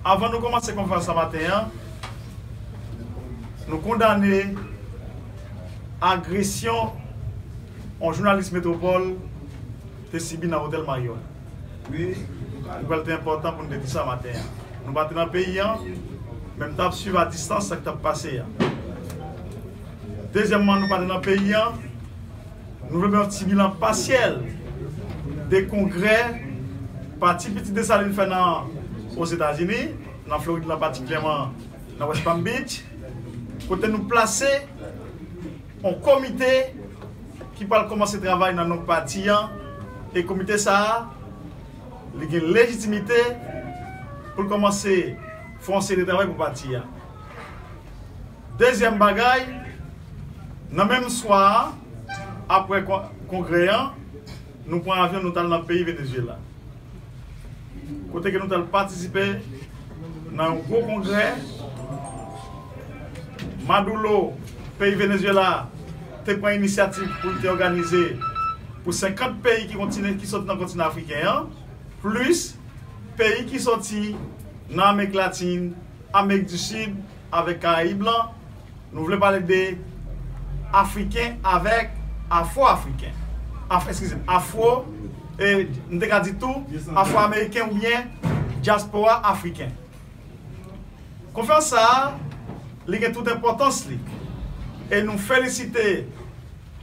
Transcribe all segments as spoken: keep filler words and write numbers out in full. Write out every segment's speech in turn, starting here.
Avan nou kòmanse konferans sa maten an, nou kondane agresyon yon jounalis Metwopòl te sibi nan Otèl Marriott. Wi. Li pral te enpòtan pou n te di sa maten an. Nou pa te nan peyi an, men m t ap swiv a distans sa k t ap pase a. Dezyèmman, nou pa te nan peyi an, nou vle fè yon ti bilan pasyèl de kongrè Pati Pitit Desalin fè nan Ozetazini, nan Florid la patikilyèman nan West Palm Beach, kote nou plase yon komite ki pral kòmanse travay nan non pati an, e komite sa a, li gen lejitimite pou l kòmanse fè yon seri de travay pou pati a. Dezyèm bagay, nan menm swa a, apre kon-, kongrè an, nou pran avyon, nou t al nan peyi Venezuela. Kote ke nou t al patisipe nan yon gwo kongrè. Maduro, peyi Venezuela, te pran inisyativ pou l te òganize pou senkant peyi ki kontine-, ki soti nan kontinan afriken an, plis peyi ki soti nan Amerik Latin, Amerik di Sid avèk Karayib lan. Nou vle pale de Afriken avèk Afwo-Afriken. Af-, eskize m, Afwo, e, m te ka di tou, Afwo-Ameriken oubyen dyaspora afriken. Konferans sa a, li gen tout enpòtans li. E nou felisite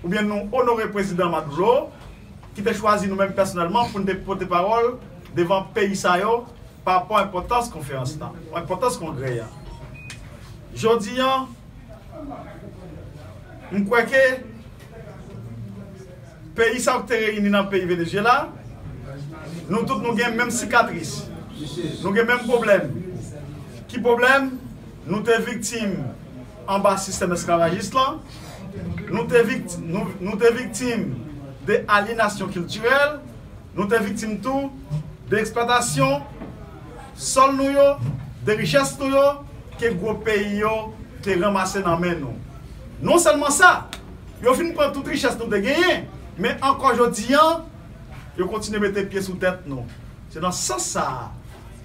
oubyen nou onore Prezidan Maduro, ki te chwazi nou menm pèsonèlman pou n te pote pawòl devan peyi sa yo pa rapò a enpòtans konferans la, enpòtans kongrè a. Jodi a, m kwè ke peyi sa yo ki te reyini nan peyi Venezuela, nou tout nou gen menm sikatris, nou gen menm pwoblèm. Ki pwoblèm? Nou te viktim anba sistèm esklavajis lan, nou te vikti-, nou, nou te viktim de alyenasyon kiltirèl, nou te viktim tou de eksplwatasyon sòl nou yo, de richès nou yo, ke gwo peyi yo te ranmase nan men nou. Non sèlman sa, yo fin pran tout richès nou te genyen, men ankò jodi a, yo kontinye mete pye sou tèt nou. Se nan sans sa a,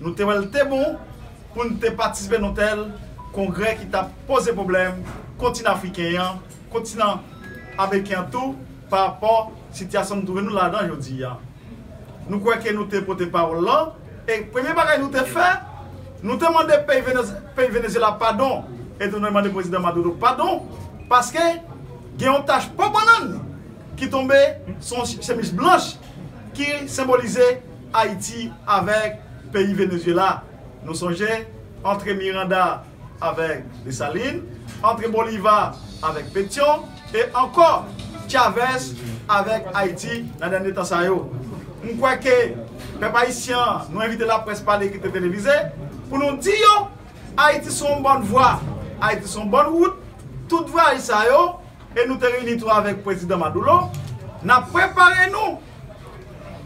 nou te wè l te bon pou n te patisipe nan tèl kongrè ki t ap poze pwoblèm kontinan afriken an, kontinan ameriken an tou, pa rapò sitiyasyon nou twouve nou ladan jodi a. Nou kwè ke nou te pote pawòl lan, e premye bagay nou te fè, nou te mande peyi Venez-, peyi Venezuela padon, e nou te mande Prezidan Maduro padon, paske gen yon tach po bannann ki tonbe sou yon chemiz blanch ki senbolize Ayiti avèk peyi Venezuela. Nou sonje antre Miranda avèk Desalin, antre Boliva avèk Petyon, e ankò Chavez avèk Ayiti nan dènye tan sa yo. M kwè ke pèp ayisyen an, nou envite laprès pale ki te televize, pou nou di yo, Ayiti sou yon bòn vwa, Ayiti sou yon bòn wout, tout vwayaj sa yo, e nou te reyini tou avèk Prezidan Maduro, n ap prepare nou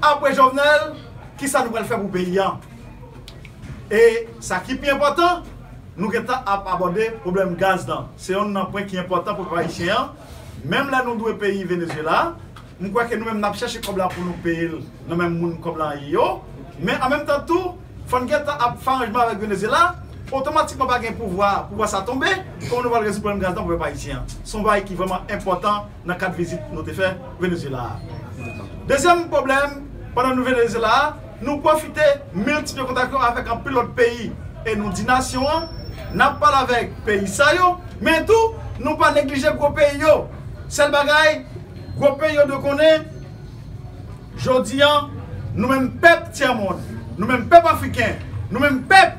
apre Jovenel, kisa nou pral fè pou peyi a? E sa ki pi enpòtan, nou gentan ap abòde pwoblèm gaz lan. Se yonn nan pwen ki enpòtan pou pèp ayisyen an. Menm lè nou dwe peyi Venezuela, m kwè ke nou menm n ap chèche kòb la pou nou peye l nan men moun kòb la ye yo. Men an menm tan tou, fò n gentan ap fè aranjman avèk Venezuela, otomatikman pa gen pouvwa, pouvwa sa tonbe, kòman nou pral rezoud pwoblèm gaz lan pou pèp ayisyen an? Se yon bagay ki vrèman enpòtan nan kad vizit nou te fè Venezuela a. Dezyèm pwoblèm, pandan nou Venezuela a, nou pwofite miltipliye kontak yo avèk anpil lòt peyi. E nou di nasyon an, n ap pale avèk peyi sa yo, men tou, nou pa neglije gwo peyi yo. Sèl bagay, gwo peyi yo dwe konnen, jodi a, nou menm pèp tyèmond, nou menm pèp afriken, nou menm pèp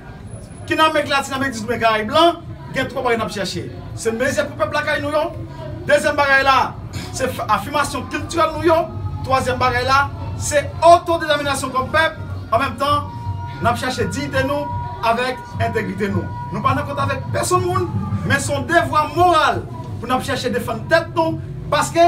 ki nan Amerik Latin, Amerik di Sid, Karayib lan, gen twa bagay n ap chèche. Se mezi pou pèp lakay nou yo. Dezyèm bagay la, se f-, afimasyon kiltirèl nou yo. Twazyèm bagay la, se otodetèminasyon kòm pèp. An menm tan, n ap chèche diyite nou avèk entegrite nou. Nou pa nan kont avèk pèsonn moun, men se yon devwa moral pou n ap chèche defann tèt nou, paske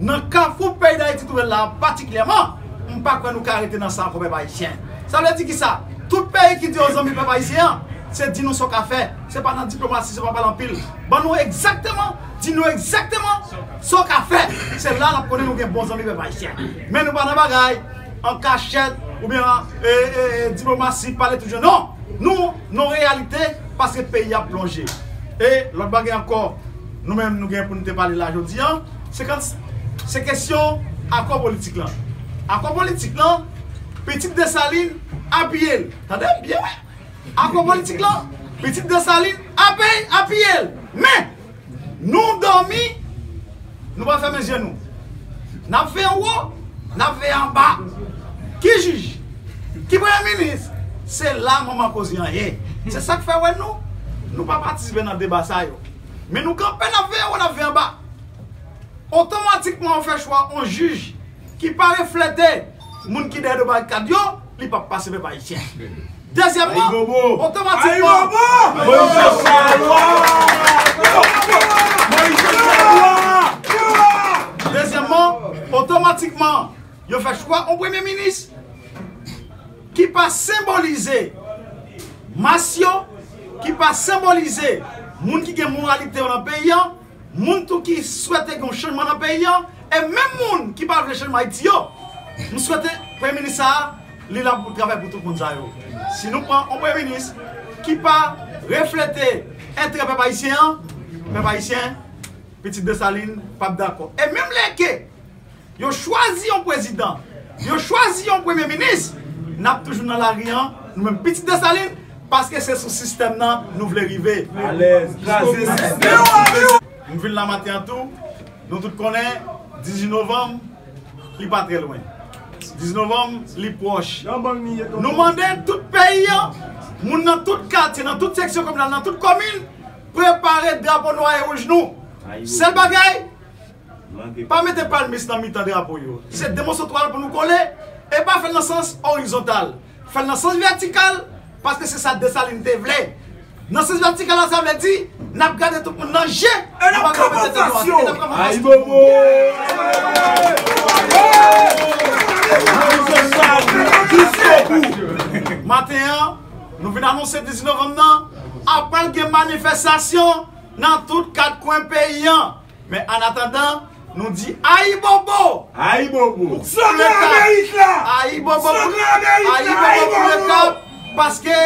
nan kafou peyi Dayiti twouve l la patikilyèman, m pa kwè nou ka rete nan sa ankò, pèp ayisyen. Sa vle di kisa? Tout peyi ki di yo zanmi pèp ayisyen an, se di nou sa w ka fè. Se pa nan diplomasi, se pa pale anpil. Ban nou egzakteman, di nou egzakteman sa w ka fè. Se la n ap konnen nou gen bon zanmi pèp ayisyen. Men nou pa nan bagay an kachèt oubyen an, e, e, e, diplomasi, pale toujou. Non! Nou, nan reyalite, paske peyi a plonje. E lòt bagay ankò, nou menm nou gen pou nou te pale la jodi a, se kan, se kesyon akò politik lan. Akò politik lan, pitit Desalin apiye l. Tande byen, wi. Akò politik lan, pitit Desalin apiye, apiye l. Men, nou dòmi, nou pa fèmen je nou. N ap veye anwo, n ap veye anba. Ki jij? Ki premye minis? Se la manman koze an ye. Se sa k fè wè nou, nou pa patisipe nan deba sa yo. Men nou kanpe, n ap veye anwo, n ap veye anba. Otomatikman, yo fè chwa yon jij ki pa reflete moun ki dèyè do barikad yo, li p ap pase pèp ayisyen. Dezyèmman, otomatikman, dezyèmman, otomatikman, yo fè chwa yon premye minis ki pa senbolize mas yo, ki pa senbolize moun ki gen moralite yo nan peyi an, moun tou ki swete gen yon chanjman nan peyi an, e menm moun ki pa vle chanjman Ayiti yo, m swete premye minis sa a, li la pou travay pou tout moun sa yo. Si nou pran yon premye minis ki pa reflete enterè pèp ayisyen an, pèp ayisyen, pitit Desalin p ap dakò. E menm lè ke yo chwazi yon prezidan, yo chwazi yon premye minis, n ap toujou nan lari an, nou menm pitit Desalin, paske se sou sistèm nan nou vle rive. Alèz, kraze sistèm. M vin la maten an tou, nou tout konnen, dizuit novanm, li pa trè lwen. Dizuit novanm, li pwòch. Nou mande tout peyi an, moun nan tout katye, nan tout seksyon kominal, nan tout komin, prepare drapo nwa e wouj nou. Sèl bagay, pa mete palmis nan mitan drapo yo. Se de moso twal pou nou kole, e pa fè l nan sans orizontal. Fè l nan sans vètikal, paske se sa Desalin te vle. Nan sans vètikal la, sa vle di, n ap gade tout moun nan je, e n ap gade tèt nou, e n ap gade. Ayibobo! Maten an, nou vin anonse dizuit novanm nan, apral gen manifestasyon nan tout kat kwen peyi an. Men annatandan, nou di ayibobo! Ayibobo! Pou Leta! Ayibobo pou Leta! Ayibobo pou Leta! Paske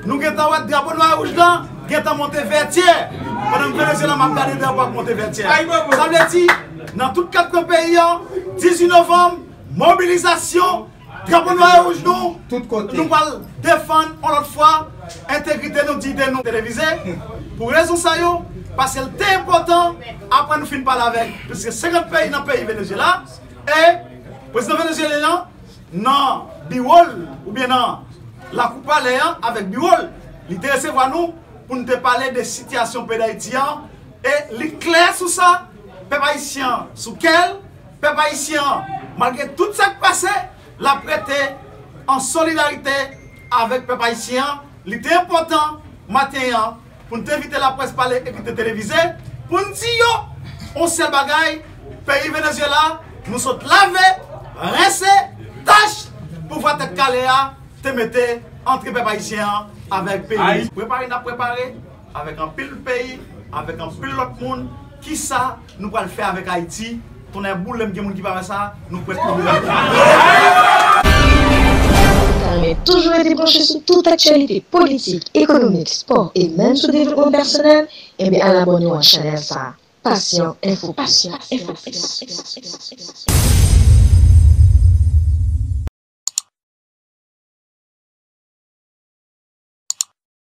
nou gentan wè drapo nwa e wouj lan gentan monte vètyè. Pandan m Venezyela, m ap gade drapo ap monte vètyè. Sa vle di, nan tout kat kwen peyi an, dizuit novanm, mobilizasyon, drapo nwa e wouj nou, nou pral defann yon lòt fwa entegrite nou, diyite nou. Televize, pou rezon sa yo, paske l te enpòtan, apre nou fin pale avèk plis ke senkant peyi nan peyi Venezyela, e prezidan venezyelyen an, nan biwo l, oubyen nan lakou palè an avèk biwo l, li te resevwa nou pou n te pale de sitiyasyon peyi Dayiti an, e li klè sou sa, pèp ayisyen an sou kè l, pèp ayisyen an, malgre tout sa k pase, l ap rete an solidarite avèk pèp ayisyen an. Li te enpòtan maten an pou n te envite laprès pale, envite televize, pou n di yo yon sèl bagay, peyi Venezyela, nou sot lave, rense, tach pouvwa tèt kale a te mete antre pèp ayisyen an avèk peyi. Prepare n ap prepare avèk anpil peyi, avèk anpil lòt moun, kisa nou pral fè avèk Ayiti? Tonnè boule m, gen moun ki pa wè sa, nou prèt pou nou. Ou ta renmen toujou rete branche sou tout aktyalite politik, ekonomik, spò e menm sou devlopman pèsonèl? Ebyen, al abòne w a chanèl sa a. Passion Info Plus.